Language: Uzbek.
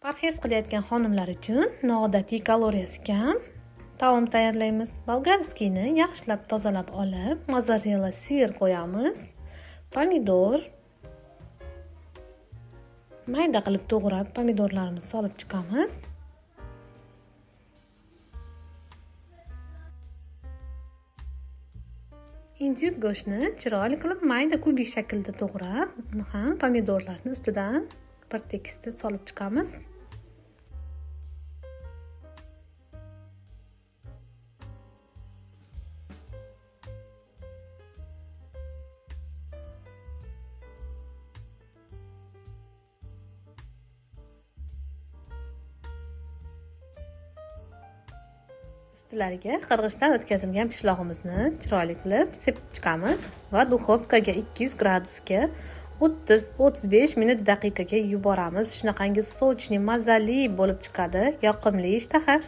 Parhez qilayotgan xonimlar uchun noodatiy, kaloriyasi kam taom tayyorlaymiz. Болгарский ni yaxshilab tozalab olib, mozzarella сыр qo'yamiz. Pomidor mayda qilib to'g'rab, pomidorlarimizni solib chiqamiz. Индюк go'shtini chiroyli qilib mayda kubik shaklida to'g'rab, uni ham pomidorlarni ustidan bir tekisda solib chiqamiz. Ustilariga qirg'ichdan o'tkazilgan pishlog'imizni chiroyli qilib sepib chiqamiz va duxovkaga 200 gradusga 30-35 minut daqiqaga yuboramiz. Shunaqangi сочный, mazali bo'lib chiqadi, yoqimli ishtaha.